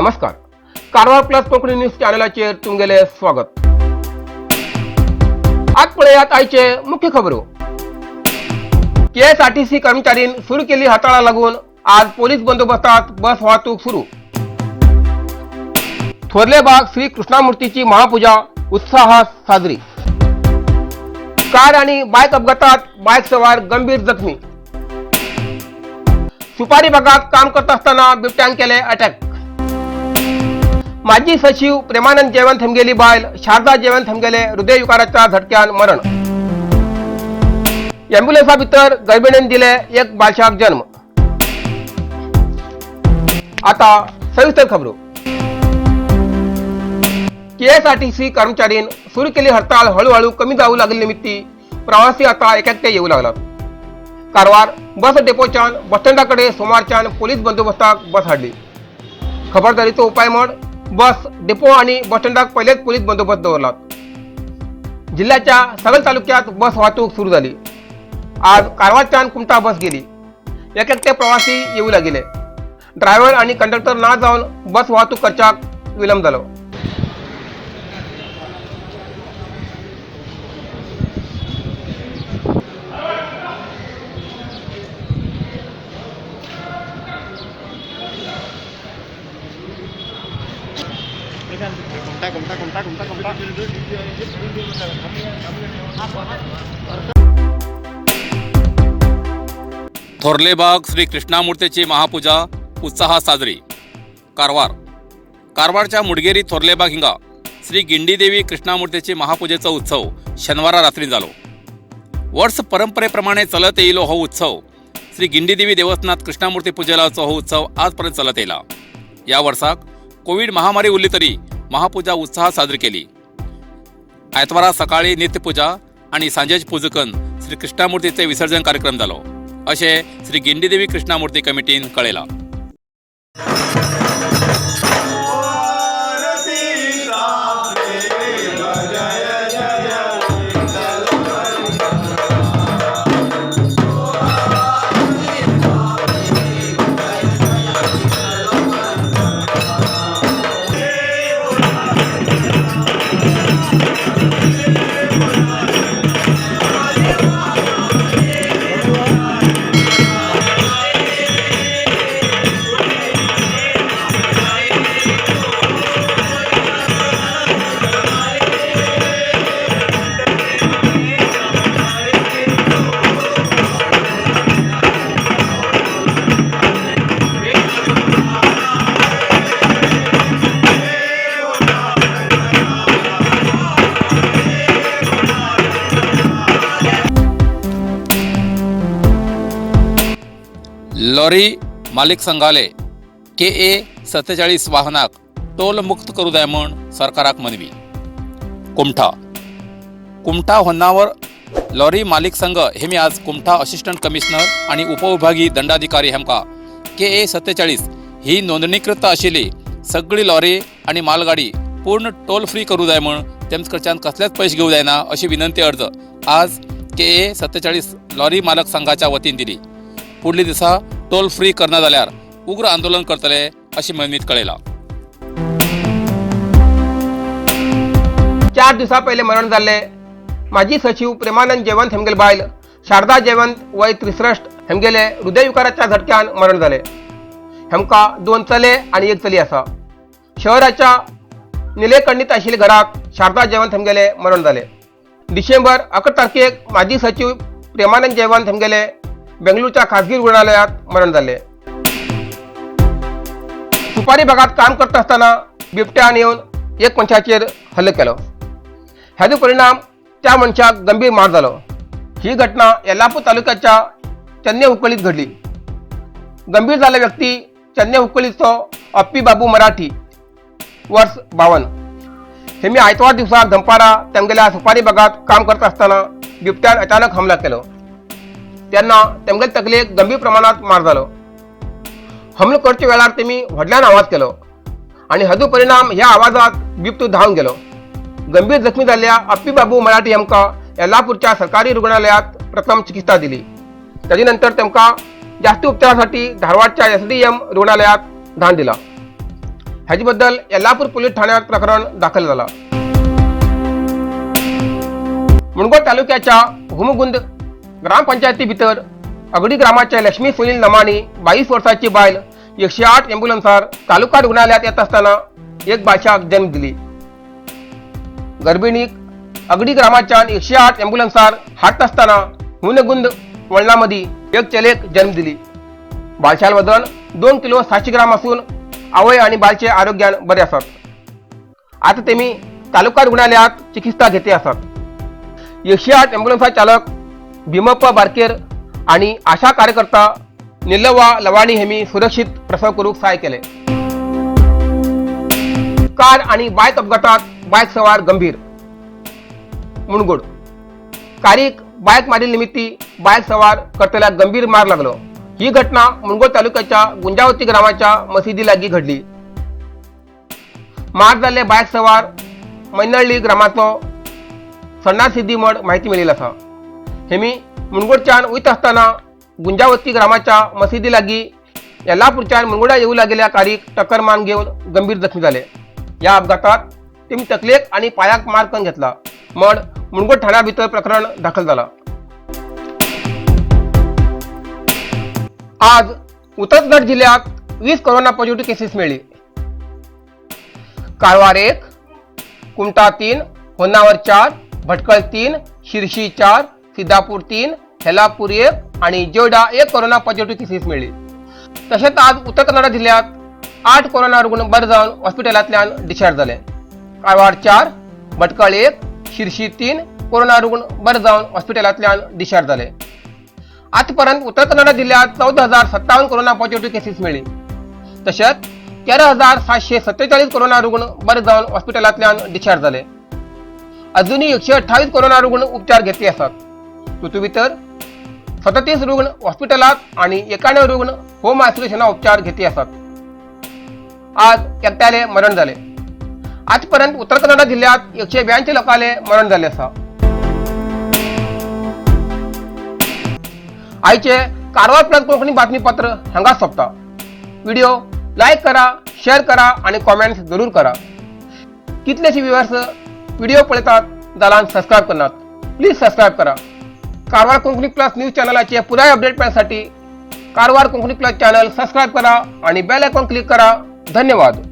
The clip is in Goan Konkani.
नमस्कार, कारवार प्लस कोंकणी न्यूज चॅनलाचेर तुमगेले स्वागत. आज पळयात आयचे मुख्य खबरो. केएसआरटीसी कर्मचाऱ्यांनी सुरू केल्ली हडताळा लागून आज पोलीस बंदोबस्तात बस वाहतूक सुरू. थोरलेबाग श्री कृष्णामूर्तीची महापूजा उत्साहात साजरी. कार आणि बाईक अपघातात बाईक सवार गंभीर जखमी. सुपारी बागात काम करत असताना बिबट्यान केले अटॅक. माजी सचिव प्रेमानंद जयवंत हेमगेली बायल शारदा जयवंत हेमगेले हृदयविकाराच्या झटक्यान मरण. ॲम्ब्युलन्सा भितर गर्भिणीन दिले एक बालशाक जन्म. आता सविस्तर खबरो. केएसआरटीसी कर्मचाऱ्यांनी सुरू केली हडताळ हळूहळू कमी जाऊ लागली निमित्ती प्रवासी आता एकेकटे येऊ लागलात. कारवार बस डेपोच्यान बसस्टँडाकडे सोमारच्यान पोलीस बंदोबस्ताक बस हाडली. खबरदारीचो उपाय म्हण बस डेपो आणि बसस्टँडाक पहिलेच पोलीस बंदोबस्त दवरलात. जिल्ह्याच्या सगळ्या तालुक्यात बस वाहतूक सुरू झाली. आज कारवारच्यान कुमठा बस गेली. एक एकटे प्रवासी येऊ लागले. ड्रायव्हर आणि कंडक्टर ना जाऊन बस वाहतूक करच्याक विलंब जालो. कुमटा कुमटा कुमटा कुमटा कुमटा. थोरलेबाग श्री कृष्णामूर्तीची महापूजा उत्साहात साजरी. कारवार. कारवारच्या मुडगेरी थोरलेबाग हिंगा श्री गिंडीदेवी कृष्णामूर्तीची महापूजेचो उत्सव शनिवारा रात्री जालो. वर्ष परंपरेप्रमाणे चलत येयलो हो उत्सव. श्री गिंडीदेवी देवस्थानात कृष्णामूर्ती पूजेलाचो हो उत्सव आजपर्यंत चलत येयला. या वर्साक कोविड महामारी उरली तरी महापूजा उत्साहात साजरी केली. आयतवारा सकाळी नित्यपूजा आणि सांजेच पुजकन श्री कृष्णामूर्तीचे विसर्जन कार्यक्रम जालो, अशें श्री गिंडीदेवी कृष्णामूर्ती कमिटीन कळयलां. लॉरी मालिक संघाले के ए 47 वाहनाक टोल मुक्त करू जाय म्हूण सरकाराक मनवी. कुमठा. कुमठा होन्नावर लॉरी मालिक संघ हेमी आज कुमठा असिस्टंट कमिशनर आणि उपविभागीय दंडाधिकारी हेमका के ए 47 ही नोंदणीकृत आशिल्ली सगळी लॉरी आणि मालगाडी पूर्ण टोल फ्री करू जाय म्हूण तेमचे कडच्यान कसलेच पयशे घेवं जायना अशी विनंती अर्ज आज के ए 47 लॉरी मालक संघाच्या वतीन दिली. फुडल्या दिसा टोल फ्री करना जाल्यार उग्र आंदोलन करतले अशी मनमीत कळयला. 4 दिवसां पयले मरण जाल्ले माजी सचिव प्रेमानंद जयवंत हेमगेल बायल शारदा जयवंत वय 63 हेमगेले हृदयविकाराच्या झटक्यान मरण जाले. हेमका 2 चले आणि 1 चली आसा. शहराच्या निलेकंडीत आशिल्ल्या घरात शारदा जयवंत हेमगेले मरण जाले. डिसेंबर 11 तारखेक माजी सचिव प्रेमानंद जयवंत हेमगेले बेंगळुरूच्या खासगी रुग्णालयात मरण जाले. सुपारी भागात काम करत असताना बिबट्यान येवन एक मनशाचेर हल्लो केलो. हाजो परिणाम त्या मनशाक गंभीर मार जालो. ही घटना येल्लापूर तालुक्याच्या चन्ने उकळीत घडली. गंभीर जाल्ले व्यक्ती चन्ने उकळीचो अप्पी बाबू मराठी, वर्ष 52. हे मी आयतवार दिवसा दंपारा तेमगेल्या सुपारी बागात काम करत असताना बिबट्यान अचानक हमला केलो. तेन्ना तेमगेले तकलेक गंभीर प्रमाणात मार जालो. हमलो करच्या वेळार तेमी व्हडल्यान आवाज केलो आणि हाजो परिणाम ह्या आवाजात बिबटो धांवन गेलो. गंभीर जखमी जाल्ल्या अप्पी बाबू मराठी हांकां येल्लापूरच्या सरकारी रुग्णालयात प्रथम चिकित्सा दिली. ताजे नंतर तांकां जास्त उपचारासाठी धारवाडच्या एस डी एम रुग्णालयात धाडून दिला. हाजे बद्दल येल्लापूर पोलीस ठाण्यात प्रकरण दाखल जाला. मुणगोड तालुक्याच्या हुमगुंद ग्रामपंचायती भितर अगडी ग्रामाच्या लक्ष्मी सुनील नमाणी 22 वर्साची बायल 108 ॲम्ब्युलन्सार तालुका रुग्णालयात येत असताना एक बाळशाक जन्म दिली. गर्भिणीक अगडी ग्रामाच्या 108 ॲम्ब्युलन्सार हाडत असताना हुनगुंद वळणामध्ये एक चलेक जन्म दिली. बाळशाल वजन 2 किलो 700 ग्राम असून आवय आणि बालचे आरोग्यान बरे आसात. आता तेमी तालुका रुग्णालयात चिकित्सा घेते आसात. 108 ॲम्ब्युलन्सचा चालक भीमप्पा बारकेर आणि आशा कार्यकर्ता निलवा लवाणी हेमी सुरक्षित प्रसव करूक सहाय केले. कार आणि बाईक अपघातात बाईक सवार गंभीर. मुणगोड कारीक बाईक मारील निमित्ती बाईक सवार करतल्याक गंभीर मार लागलो. ही घटना मुणगोड तालुक्याच्या गुंजावती ग्रामाच्या मशिदी लागीं घडली. मार जाल्ले बायक सवार मैनळ्ळी ग्रामाचो सन्नार सिद्धी म्हण माहिती मेळिल्ली आसा. हेमी मुणगोडच्यान वयता आसतना गुंजावती ग्रामाच्या मशिदी लागीं येल्लापूरच्यान मुणगोडा येऊ लागेल्या कारीक टक्कर मारून घेवन गंभीर जखमी जाले. ह्या अपघातात तेमी तकलेक आणि पायाक मार करून घेतला म्हण मुणगोड ठाण्या भितर प्रकरण दाखल जाला. आज उत्तर कन्नड जिल्ह्यात 20 कोरोना पॉझिटिव्ह केसेस मेळ्ळी. कारवार 1, कुमठा 3, होन्नावर 4, भटकळ 3, शिरशी 4, सिद्धापूर 3, हेलापूर 1 आणि जोडा 1 कोरोना पॉझिटिव्ह केसेस मेळ्ळी. तशेंच आज उत्तर कन्नडा जिल्ह्यात 8 कोरोना रुग्ण बरे जावन हॉस्पिटलांतल्यान डिस्चार्ज जाले. कारवार 4, भटकळ 1, शिरशी 3 कोरोना रुग्ण बरे जावन हॉस्पिटलांतल्यान डिस्चार्ज जाले. आतापर्यंत उत्तर कन्नडा जिल्ह्यात 14,057 कोरोना पॉझिटिव्ह केसेस मेळ्ळी. तशेंच 13,747 कोरोना रुग्ण बरे जावन हॉस्पिटलांतल्यान डिस्चार्ज जाले. अजूनही 128 कोरोना रुग्ण उपचार घेतले आसात. तातूंत भितर 37 रुग्ण हॉस्पिटलात आणि 91 रुग्ण होम आयसोलेशना उपचार घेतले आसात. आज एकट्याले मरण जाले. आजपर्यंत उत्तर कन्नडा जिल्ह्यात 182 लोकांले मरण जाले आसा. आयचे कारवार प्लस कोंकणी बातमीपत्र हांगाच सोंपता. व्हिडिओ लायक करा, शेअर करा आणि कॉमेंट्स जरूर करा. कितलेशे व्ह्युअर्स व्हिडिओ पळयतात जाल्यार सबस्क्रायब करनात. प्लीज सबस्क्रायब करा. कारवार कोंकणी प्लस न्यूज चॅनलाचे पुराय अपडेट मेळण्यासाठी Karwar Konkani plus channel subscribe करा आणि बेल आयकॉन क्लिक करा. धन्यवाद.